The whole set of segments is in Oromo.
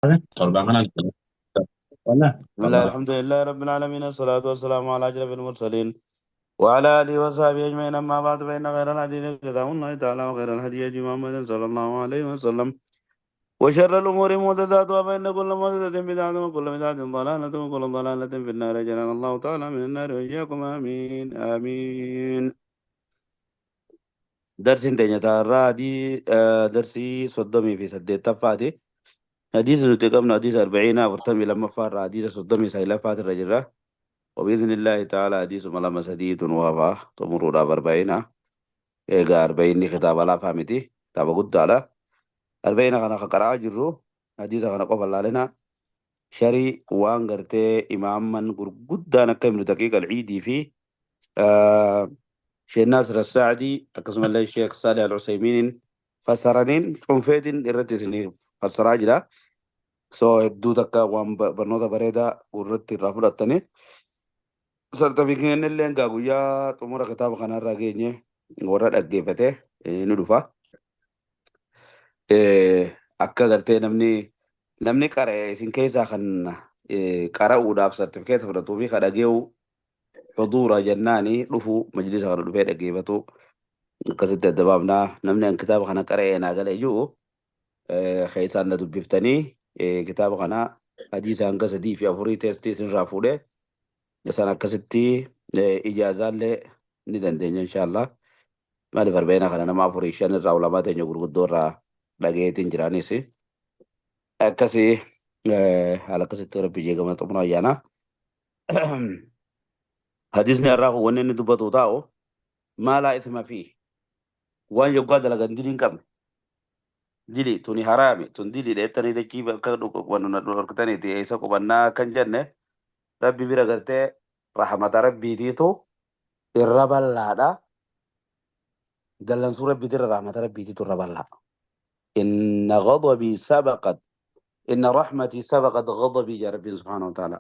Torbaan kana wala بسم الله torbaan الحمد لله رب العالمين، الصلاة والسلام على أشرف المرسلين وعلى آله وصحبه أجمعين. أما بعد، فإن خير الحديث كتاب الله تعالى، وخير الهدي هدي محمد صلى الله عليه وسلم، وشر الأمور محدثاتها، فإن كل محدثة بدعة، وكل بدعة ضلالة، وكل ضلالة في النار. جعلنا الله تعالى من النار وإياكم، آمين آمين. درس تاني دي درسي 38 حديث نتقمنا حديث 40 40 لما فار حديث 39 الرجل، وبإذن الله تعالى حديث ملما سديد وافا تمروا 40. إيجا 40 كتاب لا فهمتي كتاب قد على 40 كان قرأ جرو حديث كان قبل لنا شري وان غرتي إمام من قدانا كم دقيقة العيدي في شيخ ناصر السعدي، أقسم الله الشيخ صالح العثيمين فسرنين شنفيتين إرتسني فسراجلا سو hedduu takka waan barnoota bareedaa irratti irraa fudhattanii sartifiikeetiin illee egaa guyyaa xumura kitaaba kanarraa geenye warra dhaggeeffate ni dhufa. Akka gartee namni qara'e isin keessaa kan qara'uudhaaf sartifikeeta fudhatuu fi kan dhagee'u xuduura jennaani dhufu majlisa kana dhufee dhaggeeffatu akkasitti adda baafnaa. Namni an kitaaba kana qara'ee naa galee jiru keessaan na dubbiftanii kitaaba kana hadiisa hanga 3 fi 4 teestii isinirraa fuudhee isaan akkasitti ijaazaallee ni dandeenya inshaallah. Maaliif arbeena kana nama 4 5 irraa ulamaa teenya gurguddoo irraa dhageetiin jiraanis akkasii haala akkasitti rabbi jeegama xumura ayyaana. Hadiisni irraa kun wanni inni dubbatu taa'u maa laa ithma fi waan yoggaa dalagan dilii hin qabne. Dili tuni haraami tun dili dheettanii dachii bakka wanna dhorkitaniiti eessa qubannaa kan jenne rabbi bira gartee rahmata rabbiitiitu irra bal'aadha. Dallansuu rabbiitirra rahmata rabbiitiitu irra bal'aa. Inna ghadabii sabaqat inna rahmatii sabaqat ghadabii jaa rabbiin subhaanahu wa ta'ala.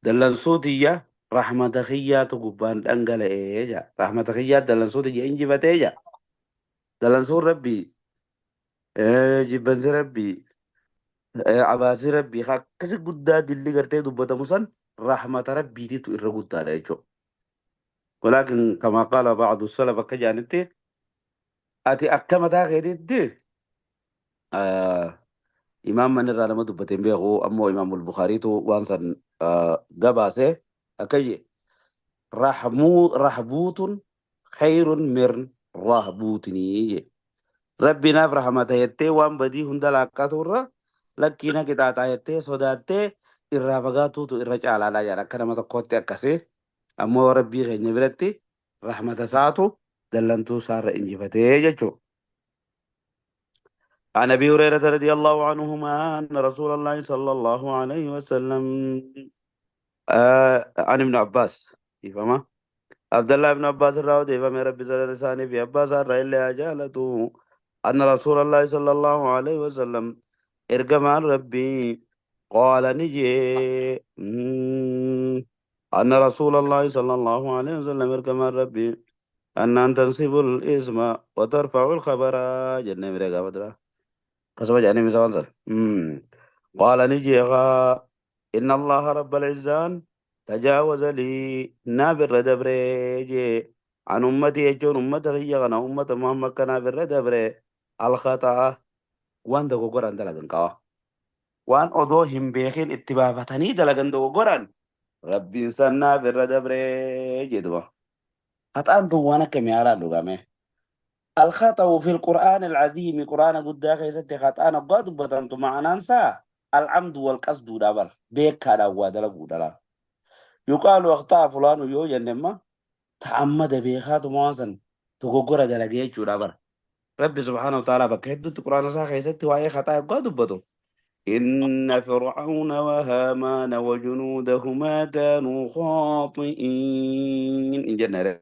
Dallansuu tiyya rahmata kiyyaatu gubbaan dhangala'ee jaa. Rahmata kiyyaa dallansuu tiyya injifatee jaa. Dallansuun rabbii jibbansi rabbii abaarsi rabbii akkasi guddaa dilli gartee dubbatamu san rahmata rabbiititu irra guddaadha jechuudha. Walaakin kamaa qaala ba'adu salaf akka jaanitti ati akka mataa keetiitti imaam man irraa nama dubbate hin beeku, ammoo imaamul Bukaariitu waan san gabaase akka je rahbuutun khayrun min rahbuutinii je. Rabbi naaf rahmata jettee waan badii hunda laaqqatu irra lakkii na qixaaxaa jettee sodaattee irraa fagaatuutu irra caalaadha jedha akka nama tokkootti akkasii. Ammoo rabbii keenya biratti rahmata isaatu dallantuu isaarra injifatee jechuudha. عن أبي هريرة رضي الله عنهما أن رسول الله صلى الله عليه وسلم عن ابن عباس فما عبد الله بن عباس الراودي فما ربي صلى الله عليه في عباس الرئيل جالته أن رسول الله صلى الله عليه وسلم إرجم ربي قال نجي أن رسول الله صلى الله عليه وسلم إرجم ربي أن تنصب الإسم وترفع الخبر جنة مريقا بدرا قسم جاني مسوانسل قال نجي إن الله رب العزان تجاوز لي نابر دبري عن أمتي يجون أمتي هي أمة محمد كنابر دبري الخطأ وان دغوغران دلغن كوا وان أدو هم بيخين اتبافتني دلغن دغوغران ربي سنا بر دبري جدوا خطأ وانا كميارا لغامي الخطأ في القرآن العظيم قرآن قد خيست خطأ قد بدنت معنا انسى العمد والقصد دابر بيكا دوا دلغو دلا يقال أخطأ فلان يو جنما تعمد بيخات موازن تغوغرا دلغي دابر ربي سبحانه وتعالى بكهدت القرآن سا خيست وأي خطأ قد بدو إن فرعون وهامان وجنودهما كانوا خاطئين إن جنة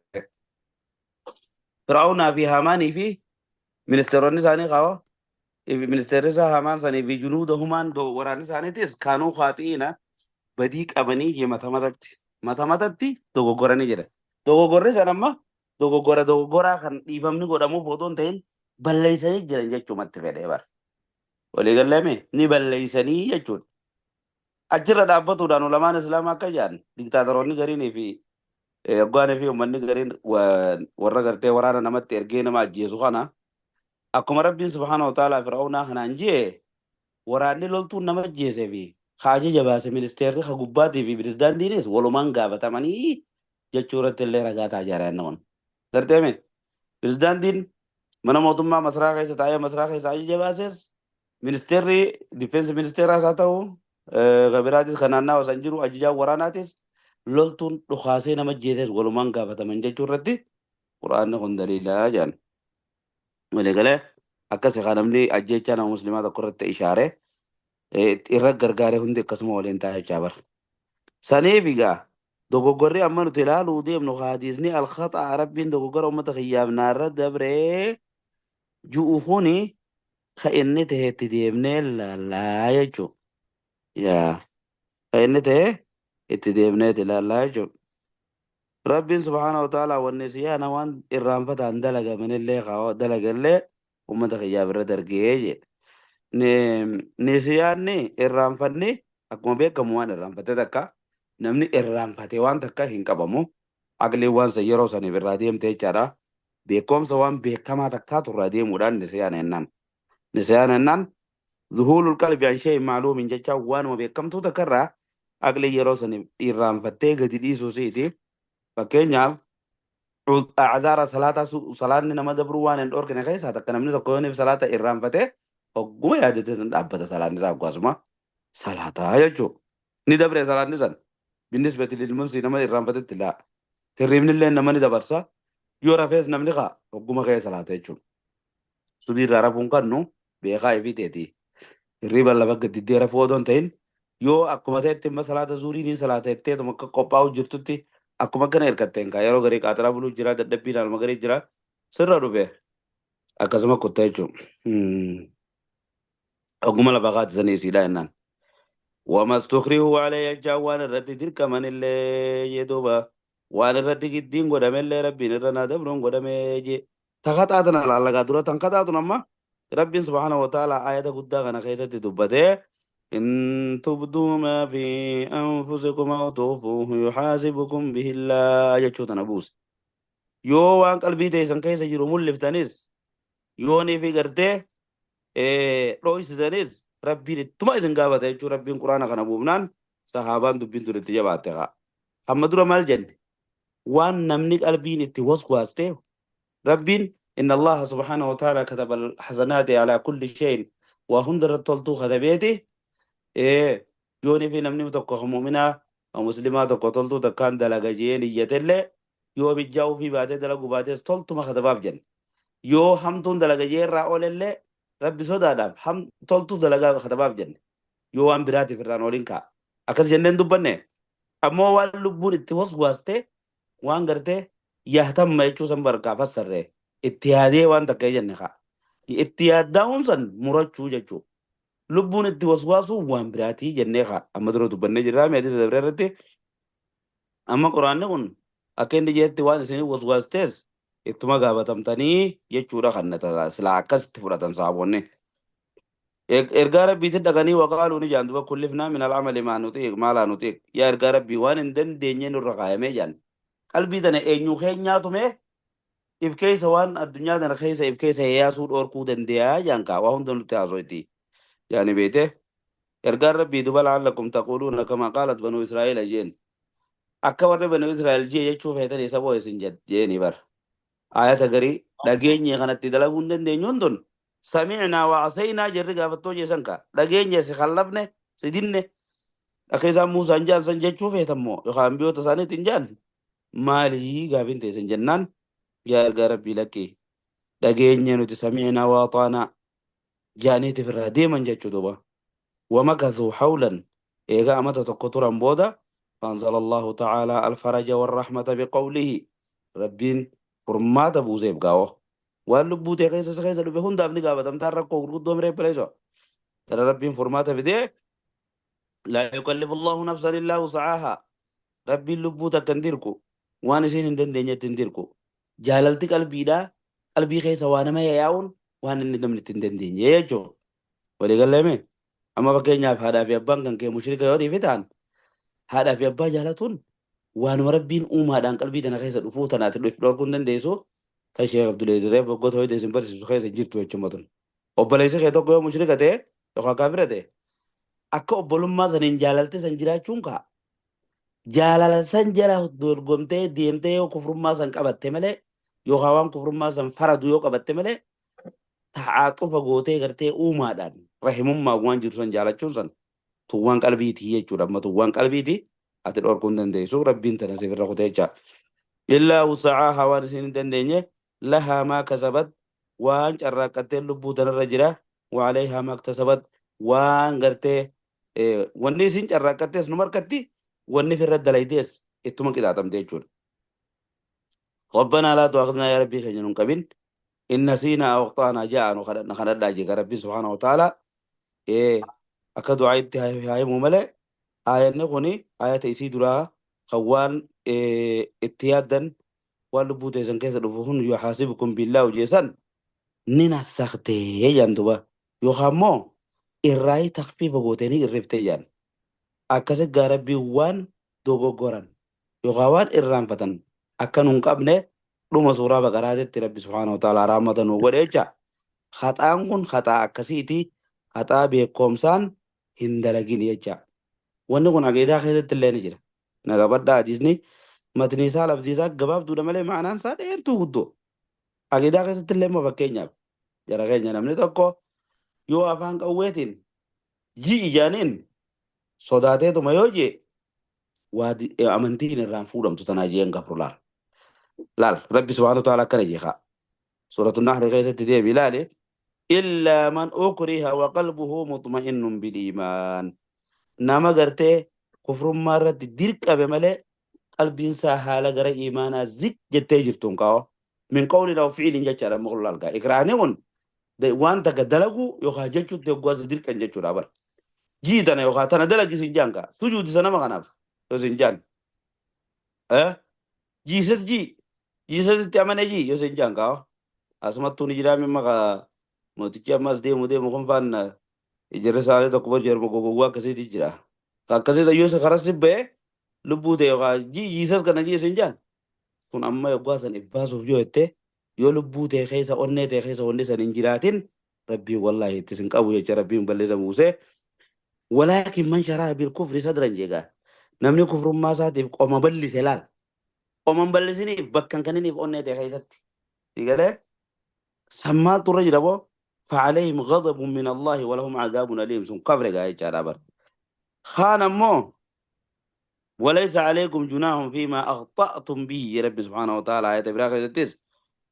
فرعون في هامان في ministeeronni isaanii qaba. Ministeerri isaa Hamaan sanii fi junuudahumaan waraanni isaaniitis kaanuu khaaxiina badii qabanii je mata matatti mata matatti dogoggoranii jedha. Dogoggorri san amma dogoggora dogoggoraa kan dhiifamni godhamuuf otoo hin ta'in balleessanii jiran jechuumatti fedhee bara. Walii galleeme ni balleeysanii jechuudha. Achirra dhaabbatuudhaan ulamaan islaamaa akka jedhan diktaatoroonni gariinii fi hoggaanii fi uummanni gariin warra gartee waraana namatti ergee nama ajjeesu kana akkuma Rabbiin subhaanahu wa ta'aalaa Fir'aawnaa kanaan jee waraanni loltuun nama ajjeesee fi ka ajaja baase ministeerri ka gubbaatii fi pirezidaantiinis walumaan gaafatamanii jechuu irratti illee ragaa ta'a jaaraan kun. Garteeme pirezidaantiin mana mootummaa masaraa keessa taa'ee masaraa keessa ajaja baases, ministeerri defense ministeeraas haa ta'u, ka biraatis kan naannawa san jiru ajajaan waraanaatis, loltuun dhukaasee nama ajjeeses walumaan gaafataman jechuu irratti quraanni kun daliilaa jedhan. Walii galee akkas haa namni ajjeechaa nama muslimaa tokko irratti ishaare irra gargaaree hundi akkasuma waliin taa'ee jechaa bara. Saniif egaa dogoggorri amma nuti ilaaluu deemnu hadiisni al-khaxaa Rabbiin dogoggora uummata kiyyaaf naarra dabree ju'u kuni ka inni ta'e itti deemnee ilaallaa jechuudha. Yaa ka inni ta'e itti deemnee ilaallaa jechuudha. Rabbiin subhaanahu wa ta'ala wanni siyaana waan irraanfataan dalagamanillee dalagallee uummata kiyyaaf irra dargee jedhe. Nisiyaanni irraanfanni akkuma beekamu waan irraanfate takka namni irraanfate waan takka hin qabamu. Aqliin waan san yeroo saniif irraa deemte jechaadha. Beekumsa waan beekamaa takkaatu irraa deemuudhaan nisiyaana jennaan. Nisiyaana jennaan zuhuulul qalbi an shay'in ma'luumin jecha waanuma beekamtuu takka irraa aqliin yeroo saniif irraanfattee gadi dhiisuu siiti. Fakkeenyaaf a'zaara salaataa salaanni nama dabruu waan hin dhorkine keessaa takka namni tokko yoo salaata irraanfate hogguma yaadate san dhaabbata salaanni isaa hoggaasuma salaataa jechuudha. Ni dabre salaanni san. Binnisbati lilmunsi nama irraanfatetti laa. Hirribni illee nama ni dabarsa. Yoo rafees namni kaa hogguma ka'ee salaata jechuudha. Subii irraa rafuun kannu beekaa ifii teeti. Hirriba lafa gadiddee rafuu odoo hin ta'in yoo akkuma ta'etti imma salaata zuurii ni salaata jetteetuma akka qophaa'u jirtutti akkuma akkana hirkatteen kaa yeroo garii qaaxaraa buluu jira, dadhabbiin alma garii jira, sirra dhufe akkasuma kutta jechuudha. Oguma lafa kaachisanii isiidha jennaan. Wamastukrihu alayhi jechaan waan irratti dirqamanillee jee duuba waan irratti giddiin godhamellee Rabbiin irra naa dabruun godhamee jee. Takaxaa tana laallagaa dura tan kaxaatun amma Rabbiin subhaanahu wa ta'ala ayata guddaa kana keessatti dubbatee in tubduu maa fi anfusikum aw tukhfuuhu yuhaasibukum bihi illaa jechuu tana buuse. Yoo waan qalbii teessan keessa jiru mul'iftanis yoonii fi gartee dhoysitanis Rabbiin ittuma isin gaafata jechuu Rabbiin quraana kana buufnaan sahaabaan dubbiin tun itti jabaatte kaa. Hamma dura maal jenne? Waan namni qalbiin itti waswaaste Rabbiin inna Allaha subhaanahu wa ta'ala kataba al-hasanaati ala kulli shay'in waa hunda irratti toltuu katabeeti yoonii fi namni tokko kan mu'minaa kan muslimaa tokko toltuu takkaan dalaga jee niyyatellee yoo mijjaa'uu fi baatee dalaguu baatees toltuma katabaaf jenne. Yoo hamtuun dalaga jee irraa oolellee Rabbi sodaadhaaf ham toltuu dalagaa katabaaf jenne. Yoo waan biraatiif irraan ooliin ka'a. Akkas jenneen dubbanne. Ammoo waan lubbuun itti waswaaste waan gartee yahtamma jechuu san barkaa fassarree itti yaadee waan takka jenne ka'a. Itti yaaddaa'uun san murachuu jechuu. Lubbuun itti waswaasuu waan biraatii jennee ka'a. Amma dura dubbannee jirraa meetii dabree irratti. Amma quraanni kun akka inni jeetti waan isin waswaastees ittuma gaafatamtanii jechuudha kan silaa akkasitti fudhatan sahaabonni. Ergaa Rabbiitti dhaqanii waqaaluu ni jaan duba kullifnaa min al'amali maa nutiiq maa laa nutiiq yaa ergaa Rabbii waan hin dandeenye nurra kaayamee jaan. Qalbii tana eenyu keenyaatu mee if keessa waan addunyaa tana keessa if keessa yaasuu dhorkuu dandeeyaa jaan kaa waa hunda nutti haasoyti. Yaani beete ergaan Rabbii duba la'allakum taquluuna kama qaalat banuu Israa'eela jeen. Akka warri banuu Israa'el jee jechuu feetanii saboo isin jeeni bar. Ayata garii dhageenye kanatti dalaguu hin dandeenyuun tun sami'naa wa asaynaa jerri gaafattoo jeesan kaa dhageenye si khallafne si dinne akka isaan Muusaan jaan san jechuu feetammoo yookaan biyyoota isaaniitiin jaan maalii gaafiin teessan jennaan yaa ergaa Rabbii lakkii dhageenye nuti sami'naa wa ataanaa jaaniitiif irraa deeman jechuu duuba. Wamakathuu hawlan eega amata tokko turan booda faanzala Allahu ta'ala alfaraja warrahmata biqawlihi Rabbiin furmaata buuseef gaa'oo. Waan lubbuu tee keessa si keessa dhufe hundaaf ni gaafatamtaan rakkoo gurguddoo miree pileesoo. Tana Rabbiin furmaata fidee laa yukallifu Allahu nafsan illaa wus'aahaa. Rabbiin lubbuu takka hin dirqu. Waan isiin hin dandeenyetti hin dirqu. Jaalalti qalbiidhaa qalbii keessa waa nama yaa'uun waan inni namni itti hin dandeenye jechuudha. Walii galleeme? Amma fakkeenyaaf haadhaa fi abbaan kan kee mushrika yoo dhiife ta'an, haadhaa fi abbaa jaalatuun waanuma Rabbiin uumaadhaan qalbii tana keessa dhufuu tanaati dhufi dhorkuu hin dandeessu. Tan Sheekh Abduleziz reef waggoota hoyda isin barsiisu keessa hin jirtu jechuudha tun. Obboleessi kee tokko yoo mushrika ta'e yookaan kaafira ta'e, akka obbolummaa saniin jaalalte san jiraachuun kaa jaalala san jala dorgomtee deemtee yoo kufrummaa san qabatte malee, yookaan waan kufrummaa san faradu yoo qabatte malee, ta'aaxufa gootee gartee uumaadhaan rahimummaan waan jiru san jaalachuun san tun waan qalbiitii jechuudha. Amma tun waan qalbiiti, ati dhorkuu hin dandeessu. Rabbiin tana siif irra kutee jecha. Illaa wusa'aahaa, waan isin hin dandeenye. Lahaa maa kasabat, waan carraaqqatteen lubbuu tanarra jira. Wa'alayhaa maa iktasabat, waan gartee wanni isin carraaqqattees numa harkatti, wanni firra dalaydees ittuma qixaaxamte jechuudha. Rabbanaa laa tu'aakhidnaa, yaa Rabbii keenya nun qabin, in nasiinaa aw akhta'naa ja'a nu kadhadha kadhadhaa jeega Rabbiin subhaanahu wa ta'ala. Akka du'aa itti haa himu malee, aayanni kuni ayata isii duraa kan waan itti yaaddan waan lubbuu teessan keessa dhufu kun yuhaasibukum billaahu jeesan ni nassaktee jedhan duba, yookaan immoo irraayii takfiifa gootee ni irriftee jedhan. Akkasi gaa Rabbiin waan dogoggoran yookaan waan irraanfatan akka nu hin qabne dhuma suuraa Baqaraatitti Rabbi subhaanahu wa ta'ala rahmata nu godhe jecha. Haxaan kun haxaa akkasiiti, haxaa beekoomsaan hin dalagin jecha. Wanni kun aqiidaa keessatti illee ni jira. Na qabadhaa, hadiisni matni isaa lafti isaa gabaabduudha malee ma'anaan isaa dheertuu guddoo. Aqiidaa keessatti illee immoo, fakkeenyaaf jara keenya, namni tokko yoo afaan qawweetiin ji'i jaaniin sodaateetuma yoo jee, waa amantiin irraan fuudhamtu tanaa jeen kafru. Laal laal, Rabbi subhaanahu wa ta'ala akkana jee kaa suuratu Nahri keessatti deebi ilaali: illaa man ukriha wa qalbuhu mutma'innun bil iimaan. Nama gartee kufrummaa irratti dirqame malee qalbiin isaa haala gara iimaanaa zik jettee jirtuun kaa'o min qawlin aw fi'ilin jechaadha. Amma kun laal gaa, ikraani kun waan takka dalaguu yookaan jechuutti yoggaa si dirqan jechuudha bara. Jii tana yookaan tana dalagi sin jaan kaa sujuudi sanama kanaaf yoo sin jaan, Jesus jii, Jesusitti amane jii yoo sin jaan kaa. Asumattuu ni jiraa mimma kaa mootichi ammas deemu deemu kun faan ijarri isaanii tokko bar jarma gogogwaa akkasiiti jira. Akkasii yoo si karaa si ba'e lubbuu ta'e yookaan jii Jesus kana jii sin jaan kun, amma yoggaa san if baasuuf yoo jette, yoo lubbuu ta'e keessa onnee ta'e keessa wanni san hin jiraatin, Rabbiin wallaahi itti sin qabu jecha. Rabbiin bal'isa buusee walaakin man sharaa bil kufri sadran jeegaa, namni kufrummaa isaatiif qoma bal'ise, laal, qoma hin bal'isiniif bakka hin kenniniif onnee ta'e keessatti sigalee san maaltu irra jira boo? فعليهم غضب من الله ولهم عذاب أليم. Sun kafre gaa jechaadha bar. Kaan ammoo وليس عليكم جناح فيما أخطأتم به. ربي سبحانه وتعالى آية biraa keessattis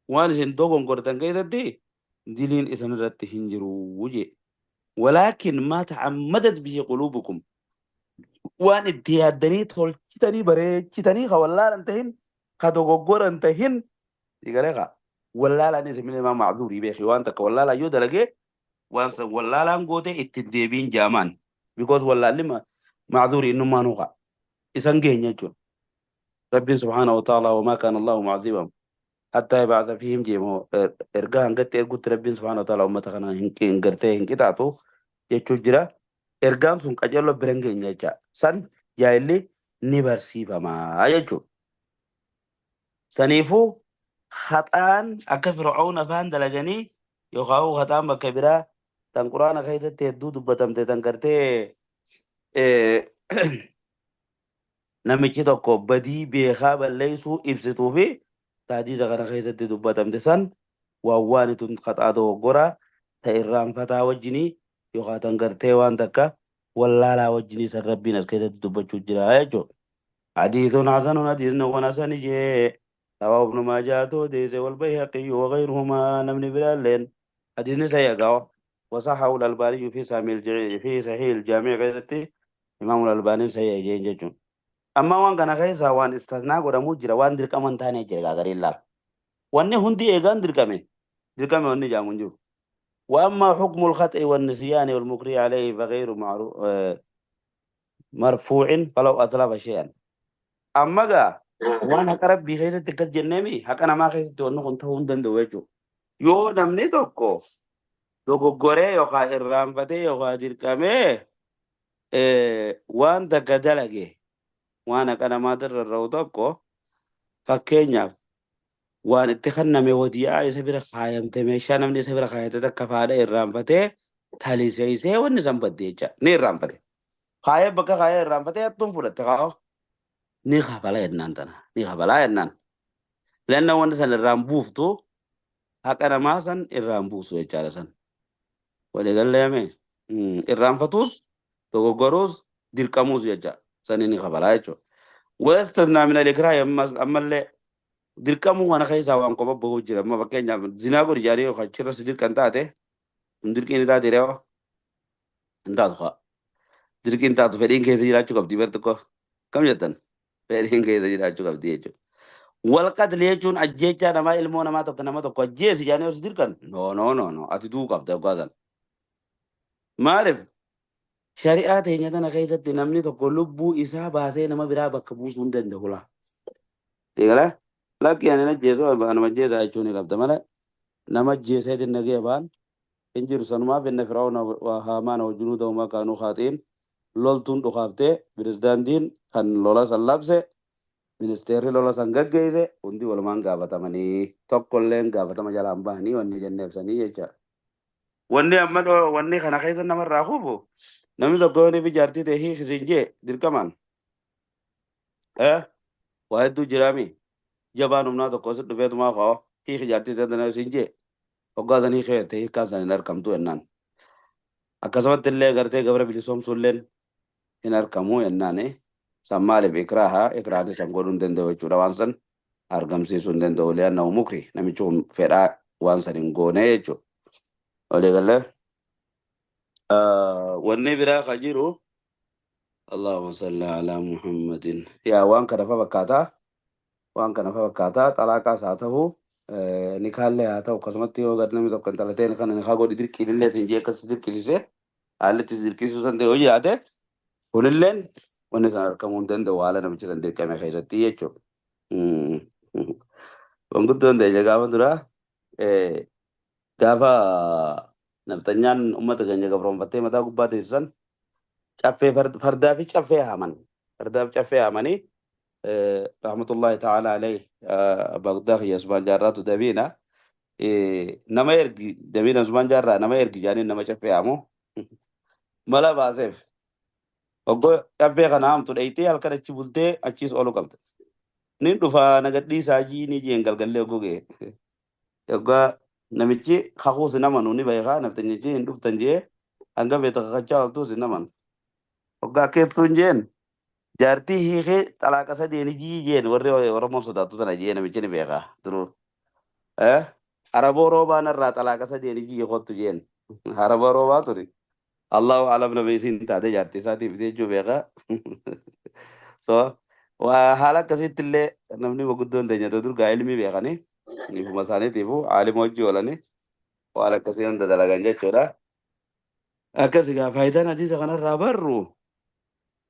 waan isin dogongortan keessatti diliin isin irratti hin jiru jee. ولكن ما تعمدت به قلوبكم, waan itti yaaddanii tolchitanii bareechitanii ka wallaalan tahin, ka dogoggoran tahin galee ka wallaalaan isin ilmaa maczuurii beeki. Waan takka wallaalaan yoo dalagee, waan san wallaalaan goote ittiin deebiin jaamaan, because wallaalli maczuurii innummaanuu ka isan geenya jechuudha. Rabbiin subhaanahu wa ta'ala وما كان الله معذبهم حتى يبعث فيهم jeemoo ergaa hangatti ergutti Rabbiin subhaanahu wa ta'ala ummata kana hin gartee hin qixaaxu jechuu jira. Ergaan sun qajeello bira hin geenye jecha san jaahilli ni barsiifamaa jechuudha. Saniifuu haxaan akka Fir'auna afaan dalaganii yookaan haxaan bakka biraa tan Quraana keessatti hedduu dubbatamte, tan gartee namichi tokko badii beekaa balleessuu ibsituu fi hadiisa kana keessatti dubbatamte san, waan waan tun haxaa dogoggoraa ta irraanfataa wajjinii yookaan tan gartee waan takka wallaalaa wajjinii san Rabbiin as keessatti dubbachuu jira jechuudha. حديث حسن, حديث kun hasan jee. رواه ابن ماجه odeesse والبيهقي وغيرهما, namni biraalleen حديثni sayyagaa. وصححه الألباني في صحيح الجامع keessatti إمام الألباني sahiha jeen jechuun. Amma waan kana keessa waan istisnaa godhamuu jira, waan dirqama hin taane jira gaariin laal. Wanni hundi eegaan dirqame dirqame wanni jaamu hin jiru. وأما حكم الخطأ والنسيان والمكره عليه فغير معروف مرفوع فلو أتلف شيئا. Amma gaa waan haqa Rabbii keessatti akkas jenneemi, haqa namaa keessatti wanni kun ta'uu hin danda'u jechuudha. Yoo namni tokko Dogoggoree yookaan irraanfatee yookaan dirqamee waan takka dalage, waan haqa namaatirra rarra'u tokko, fakkeenyaaf waan itti kenname wadi'aa isa bira kaayamte, meeshaa namni isa bira kaayate takka faadha irraanfatee taliseessee wanni san badde jecha ni irraanfate. Kaayee bakka kaayee irraanfatee hattuun fudhatte kaa'oo ni kafala jennaan, tana ni kafalaa jennaan. Lanna wanti san irraan buuftu, haqa namaa san irraan buusu jechaadha san. Waliigalleeme irraanfatuus dogoggoruus dirqamuus jecha sani ni kafalaa jechuudha. ويستثنى من الإكراه ammallee dirqamuu kana keessaa waan kopha bahuu jira. Amma fakkeenyaaf zinaa godhi jedhanii yookaan achirra si dirqan taate, sun dirqiin ni taate reewa hin taatu haa. Dirqiin taatu, fedhiin keessa jiraachuu qabdi bar tokko. Kam jettan? Fedhiin keessa jiraachuu qabdi jechuudha. والقتل jechuun ajjeechaa namaa, ilmoo namaa tokko, nama tokko ajjeesi jedhanii osoo dirqan, no, no, no, no, ati du'uu qabda yoggaa sana. Maaliif? Shari'aa teenya tana keessatti namni tokko lubbuu isaa baasee nama biraa bakka buusuu hin danda'u laa. Eegala lakki ani ajjeesu, anuma ajjeesaa jechuu ni qabda malee nama ajjeeseetiin nagee ba'an hin jiru. Sanumaaf إن فرعون وهامان وجنودهما كانوا خاطئين. Loltuun dhukaaftee, pirezidaantiin kan lola san labse, ministeerri lola san gaggeesse hundi walumaan gaafatamanii, tokkolleen gaafatama jalaan bahanii wanni jenneefsanii jecha. Wanni amma wanni kana keessa namarraa hubu, namni tokko yoo ni jaartii ta'e hiikisiin jee dirqamaan waa hedduu jiraami, jabaan humnaa tokko si dhufeetumaa koo hiiki jaartii ta'e tana siin jee, hoggaa san hiikee ta'e hiikkaan san hin argamtu jennaan. Akkasumatti illee gartee gabra bilisoomsuulleen hin argamu jennaan. San maaliif? Ikraaha ikraahni san godhuu hin danda'u jechuudha, waan san argamsiisuu hin danda'u. لأنه مكره, namichi kun fedhaa waan san hin goone jechuudha. Waliigalee wanni biraa ka jiru, اللهم صل على محمد, yaa waan kana fa fakkaataa, waan kana fa fakkaataa. Xalaaqaas haa ta'u, nikaallee haa ta'u, akkasumatti yoo gad namni tokko intala ta'e kana nikaa godhi dirqiin illee siin jee akkas dirqisiise, haalli itti dirqisiisuu danda'u yoo jiraate, kunilleen wanni san argamuu hin danda'u haala namicha san dirqame keessatti jechuudha. Wanguddoon teenya gaafa duraa gaafa nafxanyaan uummata keenya gabroonfattee mataa gubbaa teessisan caffee fardaa fi caffee haaman, fardaa fi caffee haamanii, رحمة الله تعالى عليه, abbaa guddaa kiyya Usmaan Jaarraatu dabiina nama ergi, dabiina Usmaan Jaarraa nama ergi jaaniin, nama caffee haamu mala baaseef. Oggoo caffee kana haamtu dheeytee halkan achi bultee achiis oolu qabda. Nin dhufa nagadhiisaa jii ni jeen, galgallee oggoo ga'e yoggaa namichi kakuu si namanu ni beekaa, naftanyichi hin dhuftan jee hanga beeta kakachaa ooltuu si namanu. Hoggaa keeftuun jeen, jaartii hiikee xalaaqa sadeeni jii jeen, warri Oromoon sodaattu tana jee namichi ni beekaa duruu. Araboo roobaa narraa xalaaqa sadeeni jii kottu jeen. Araboo roobaa turi. الله أعلم nama isiin taate jaartii isaatiif jechuu beekaa. So waa haala akkasitti illee namni gurguddoon teenya dur gaa ilmi beekanii ifuma isaaniitiifu aalima hojii oolanii waan akkasii hunda dalagan jechuudha. Akkasi gaa faayidaan hadiisa kanarraa barru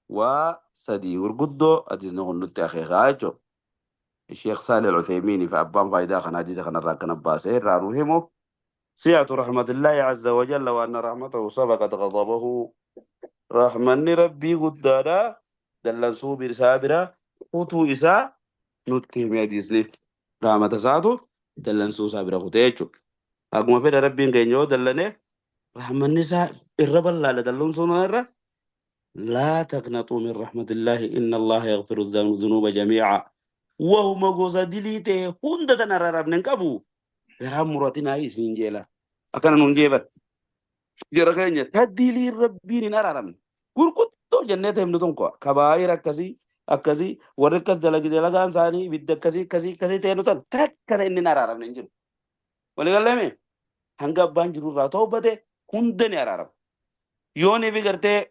waa sadii gurguddoo hadiisni kun nutti akeekaa jechuudha. Sheekh Saalih Al-Uthaymiin fi abbaan faayidaa kana hadiisa kanarraa akkana baasee irraa nuu himu. سعة رحمة الله عز وجل وأن رحمته سبقت غضبه. رحمن ربي guddaadha, dallansuu isaa bira kutuu isaa nutti hime hadiisni. Rahmata isaatu dallansuu isaa bira kutee jechuudha. Akkuma fedha rabbiin keenya yoo dallane, rahmanni isaa irra bal'aadha dallansuun irra. لا تقنطوا من رحمة الله إن الله يغفر الذنوب جميعا. Wahuma gosa dilii ta'e hunda tan araaramne hin qabu. Garaan muratinaa isiin jeela. Akkana nuun jeeban. Jara keenya ta dilii rabbiin hin araaramne. Gurguddoo jennee ta'e tokko kabaayir akkasii akkasii, warri akkas dalagi dalagaan isaanii ibidda akkasii akkasii akkasii ta'e nutan takka inni hin araaramne hin jiru. Waliigalleeme hanga abbaan jiru irraa toobate hunda ni araarama. Yoo ni fi gartee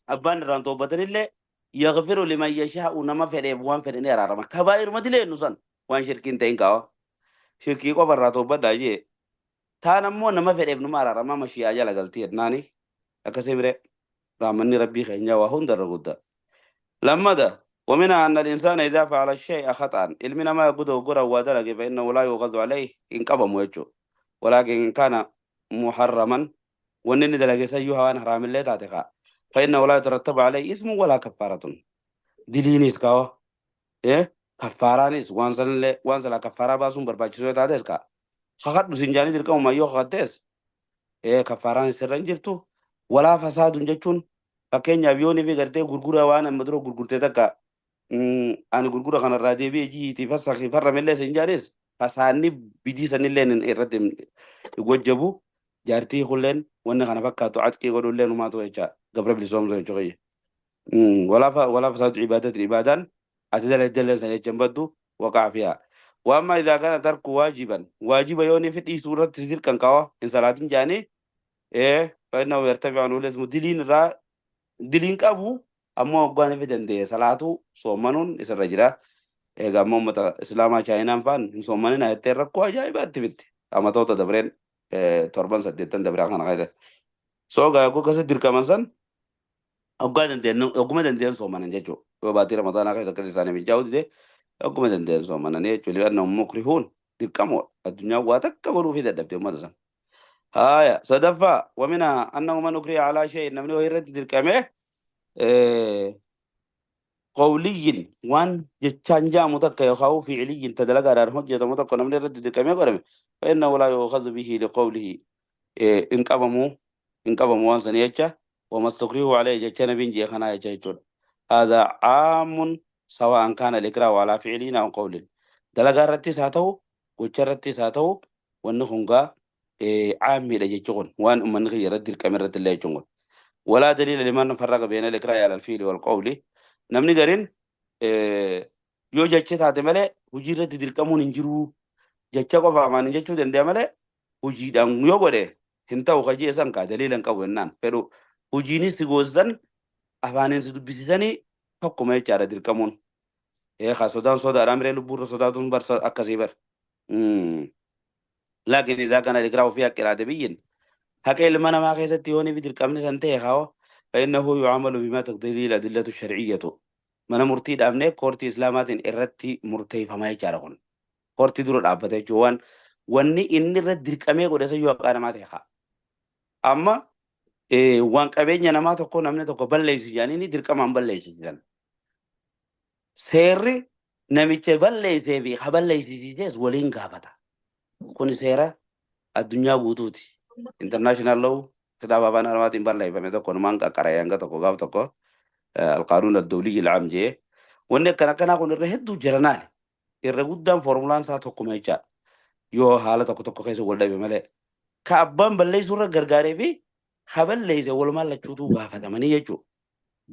abbaan irraan toobatanillee, يغفر لمن يشاء, nama fedheef waan fedhe ni araarama. Kabaayiruma dilee nu san waan shirkiin ta'in kaawa. Shirkii qofa irraa toobadhaa jee. Taan ammoo nama fedheef numa araarama, mashi'aa jala galtii jennaani. Akkasii bire rahmanni rabbii keenya waa hunda irra guddaa. Lammada, ومنها أن الإنسان إذا فعل الشيء خطأ, ilmi namaa yogguu dogoggora waa dalage, فإنه لا يؤخذ عليه, hin qabamu jechuudha. ولكن إن كان Muharraman wanni inni dalage sayyuu hawaan haraamillee taate kaa فإنه لا يترتب عليه إثم ولا كفارة diliinis kawa kaffaaraanis waan sanillee waan silaa kaffaaraa baasuun barbaachisoo taates kaa kakadhu sin jaanii dirqamuma yoo kakattees kaffaaraan sirra hin jirtu. Walaa fasaadun jechuun fakkeenyaaf yoo nifi gartee gurgura waan amma dura gurgurte takka ani gurgura kanarraa deebi'ee ji'iitii fassakii farramillee sin jaanis fasaanni bidii sanillee irratti hin wajjabu. Jaartii kulleen wanni kana fakkaatu atqii godhullee numaatu jecha gabra bilisoomsa jechuu kiyya. ولا فساد عبادة عبادا أتدل الدل سنة جنبدو وقع فيها. وأما إذا كان ترك واجبا واجب يوني في سورة تسدير كان كوا إن صلاة جاني فإنه يرتفع عنه الإثم دلين را دلين كابو أما وقان في دندي صلاة صومنون إسر رجلا قام أمة إسلاما شاينان فان صومنين هيتركوا عجائبات تبت أما توتا دبرين توربان سديتن دبرين خانا خيزة سوغا يقول كسر كمان سن Hoggaa dandeenyu hogguma dandeenyu soomanan jechuudha. Yoo baatii Ramadaanaa keessa akkas isaanii mijaa'u dide hogguma dandeenyu soomanan jechuudha. Li'annahum mukrihuun dirqamoodha. Addunyaa waa takka godhuufii dadhabde uummata sana. Haaya sadaffaa waminaa annahu man ukriha alaa shay'in namni wayii irratti dirqamee qawliyyin waan jechaan jaamu takka yookaan fi'iliyyin ta dalagaadhaan hojjetamu tokko namni irratti dirqamee godhame فإنه لا يؤخذ به لقوله in qabamu in qabamu waan sanii jecha وما استكرهوا عليه jecha nabiin jee kanaa jecha jechuudha. هذا عام سواء كان الإكراه على فعل أو قول dalagaa irrattis haa ta'u gocha irrattis haa ta'u wanni kun gaa caammiidha jechi kun waan uummanni kiyya irratti dirqame irratti illee jechuun kun. ولا دليل لمن فرق بين الإكراه على الفعل والقول namni gariin yoo jecha taate malee hojii irratti dirqamuun hin jiru jecha qofa afaan jechuu danda'a malee hojiidhaan yoo godhe hin ta'u kajee san kaa daliila hin qabu jennaan fedhu hojiinis si goosisan afaaniin si dubbisiisanii tokkuma jechaadha dirqamuun. Kaa sodaan sodaadhaan miree lubbuurra sodaatuun barsa akkasii bar. لكن إذا كان الإكراه في حق الآدمي حق ilma namaa keessatti yoo ni dirqamni san ta'e haa فإنه يعامل بما تقتضيه الأدلة الشرعية mana murtii dhaabnee koortii islaamaatiin irratti murteeffamaa jechaadha kun. Koortii dura dhaabbata jechuun waan wanni inni irratti dirqamee godhe san yoo haqaa namaa ta'e haa. Amma waan qabeenya namaa tokko namni tokko balleessi jedhanii ni dirqamaan balleessi jedhan. Seerri namicha balleessee fi ha balleessisiises waliin gaafata. Kun seera addunyaa guutuuti. International law kitaaba afaan Arabaatiin barreeffame tokko numaan qaqqaree hanga tokko gaaf tokko القانون الدولي العام jee wanni akkana akkanaa kun irra hedduu jiranaali. Irra guddaan foormulaan isaa tokkuma jechaadha. Yoo haala tokko tokko keessa wal dhabe malee. Ka abbaan balleessuu irra gargaaree fi ha balleesse walumaan lachuutuu gaafatamanii jechuudha.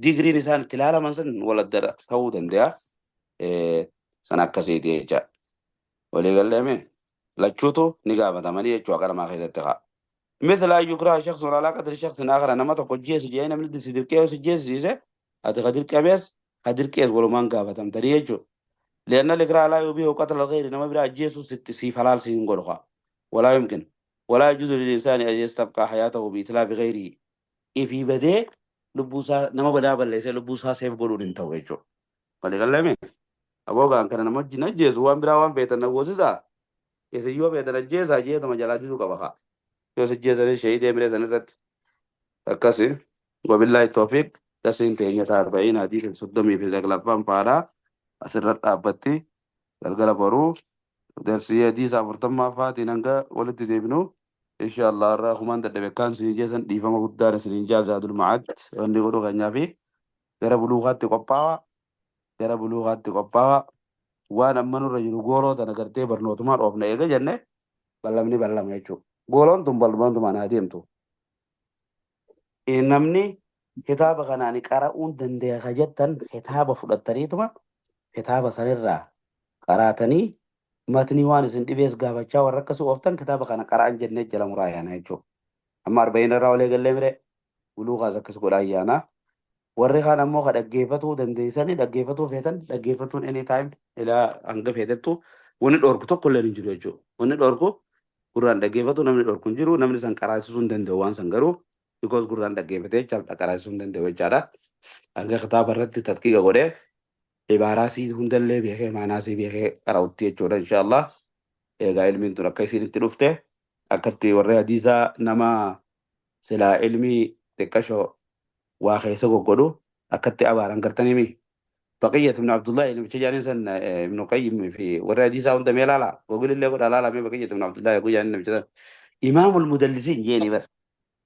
Digriin isaan itti ilaalaman san wal adda ta'uu danda'a. San akkasiiti jechaadha. Walii galleeme lachuutu ni gaafatamanii jechuudha qaramaa keessatti haa. مثل أن يكره شخص على قتل شخص آخر nama tokko jeessu jedhee namni si dirqee yoo si jeessise ati ka dirqamees ka dirqees walumaan gaafatamtanii jechuudha. لأن الإكراه لا يبيح قتل الغير nama biraa ajjeesuu siif halaal siin godhu haa. ولا يمكن ولا يجوز للإنسان أن يستبقى حياته بإتلاف غيره ifii badee lubbuusaa nama badaa balleessee lubbuusaa seef godhuun hin ta'u jechuudha. Walii galleeme aboo gaan kana nama wajjin ajjeesu waan biraa waan feetan na goosisaa isin yoo feetan ajjeesaa jeetama jalaa diduu qaba haa. Yoo si ajjeesanii shahidee miree san irratti akkasi. وبالله التوفيق darsiin teenya ta'a arba'iin hadiisa soddomii fi saglaffaan faadhaa asirra dhaabbatti galgala boruu darsii hadiisa afurtammaffaatiin hanga walitti deebinu insha Allah irraa kumaan dadhabe akkaan isin jeessan dhiifama guddaan isiniin jaa Zaadul Ma'aad wanni godhu keenyaa fi gara buluuqaatti qophaawa gara buluuqaatti qophaawa waan amma nurra jiru gooloo tana gartee barnootumaan oofna eega jenne ballamni ballama jechuudha. Gooloon tun bal'oontumaan haa deemtu. Namni kitaaba kanaan qara'uun dandeenya ka jettan kitaaba fudhattaniituma kitaaba sanirraa qaraatanii matnii waan isin dhibees gaafachaa warra akkasii ooftan kitaaba kana qara'an jennee jala muraa yaana jechuudha. Amma arba'iin irraa olee gallee mire buluuqaas akkas godhaa yaana. Warri kaan ammoo ka dhaggeeffatuu dandeessanii dhaggeeffatuu feetan dhaggeeffatuun anytime ilaa hanga feetettu wanni dhorku tokko illee hin jiru jechuudha. Wanni dhorku gurraan dhaggeeffatu namni dhorku hin jiru namni san qaraasisuu hin danda'u waan san garuu because gurraan dhaggeeffatee jechaadha qaraasisuu hin danda'u jechaadha. Hanga kitaaba irratti tadqiiqa godhee ibaaraa sii hundallee beekee maanaa sii beekee qara'utti jechuudha inshallah. Egaa ilmiin tun akka isiin itti dhufte Akkatti warri hadiisaa nama silaa ilmii xiqqashoo waa keessa goggodhu akkatti abaaran gartanii Baqiyyat ibn Abdullahi namicha jedhaniin san, Ibn Qayyim fi warri hadiisaa hunda mee laala, Google illee godha laala mee. Baqiyyat ibn Abdullahi jedhaniin namicha san imaamul mudallisiin jeeni bar,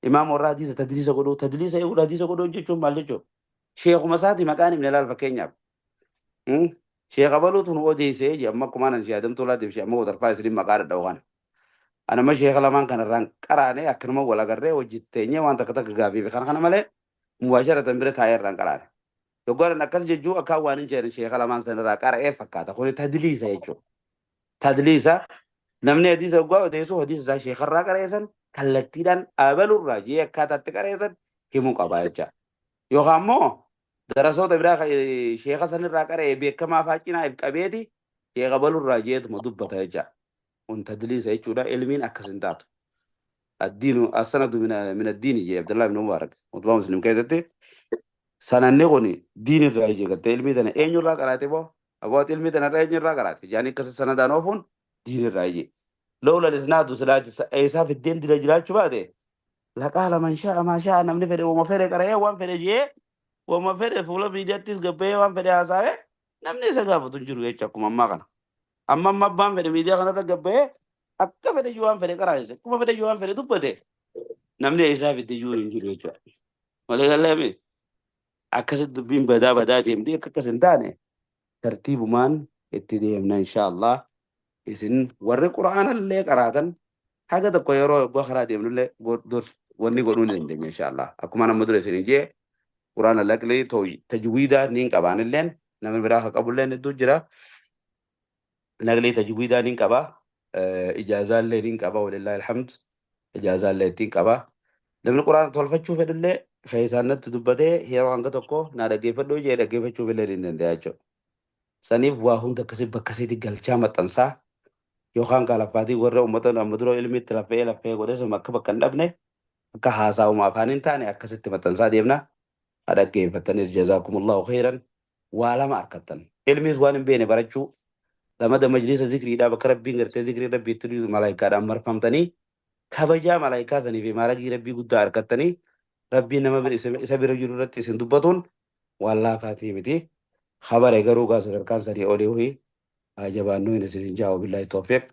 imaam warra hadiisa tadliisa godhuu. Tadliisa eeguu, hadiisa godhuu jechuun maal jechuun? Sheekuma isaati maqaan ibn laal. Fakkeenyaaf, sheekha baluutu nu odeessee je. Amma akkumaan an shi'aadamtuu laatiif shee amma qotarfaa isiniin maqaa dhadha'u kana. Anama sheekha lamaan kanarraan qaraane, akkanuma wal agarree wajji teenyee waan takka takka gaafii fi kana kana malee mubaasharatan bira taa'ee irraan qaraane. Yoggaan akkas jechuu akkaan waan hin jedhan sheekha lamaan sanarraa qara'ee fakkaata. Kuni tadliisa jechuudha. Tadliisa. Namni hadiisa yoggaa odeessu hadiisa isaa sheekarraa qara'eessan kallattiidhaan abalurraa jee akkaataatti qara'eessan himuu qaba jecha. Yookaan immoo darasoota biraa sheeka sanirraa qara'ee beekamaa fa'aa cinaa if qabeeti sheeka balurraa jeetuma dubbata jecha. Kun tadliisa jechuudha. Ilmiin akkas hin taatu. Addiinu assanadu min addiini jee Abdullah ibn Mubarak utubaa Muslim keessatti. Sananni kun diin irraa ije gartee ilmii tana eenyurraa qaraate boo aboot ilmii tana irraa eenyurraa qaraate jaanii akkasa sanadaan oofuun diin irraa ije. Lawla isnaadu silaati eessaa fiddeen dira jiraachuu baate, laqaala man sha'a maa sha'a, namni fedhe wama fedhe qara'ee waan fedhe jee wama fedhe fuula miidiyaattis gabba'ee waan fedhe haasa'ee namni isa gaafatu hin jiru jecha. Akkuma ammaa kana. Amma abbaan fedhe miidiyaa kanarra gabba'ee akka fedhe iyyuu waan fedhe qaraa'ise, akkuma fedhe iyyuu waan fedhe dubbate, namni eessaa fidde iyyuu hin jiru jechuudha. Malee galleemi akkasitti dubbiin badaa badaa deemti. Akka akkas hin taane tartiibumaan itti deemna inshaallah. Isin warri qura'aana illee qaraatan haga tokko yeroo eeggaa karaa deemnullee wanni godhuu ni dandeenya inshaallah. Akkuma nama dura isin jee qura'aana laqlii tajwiidaa niin qabaan illeen namni biraa ka qabulleen hedduu jira. Naqlii tajwiidaa niin qaba. Ijaazaa illee niin qaba, walillahi alhamd. Ijaazaa illee ittiin qaba. Namni quraana tolfachuu fedhullee keessaan natti dubbatee yeroo hanga tokko naa dhaggeeffadhuu jee dhaggeeffachuuf illee ni danda'a jechuudha. Saniif waa hunda akkasii bakka isiitti galchaa maxxansaa yookaan kaalaffaatii warra uummata amma dura ilmi itti laffee laffee godhee sun akka bakka hin dhabne, akka haasaa'uma afaan hin taane akkasitti maxxansaa deemna. Dhaggeeffattanis jazaakumullahu khairan. Waa lama arkattan. Ilmiis waan hin beekne barachuu, lamada majlisa zikriidhaa bakka rabbiin gartee zikrii rabbii itti malaayikaadhaan marfamtanii kabajaa malaayikaa sanii fi maaragii rabbii guddaa argattanii rabbiin nama isa bira jiru irratti isin dubbatuun waan laafaatii miti. Habare garuu gaa sadarkaan sanii olii hoyi haa jabaannuu hin isin hin jaa'u. Billaahi tawfiiq.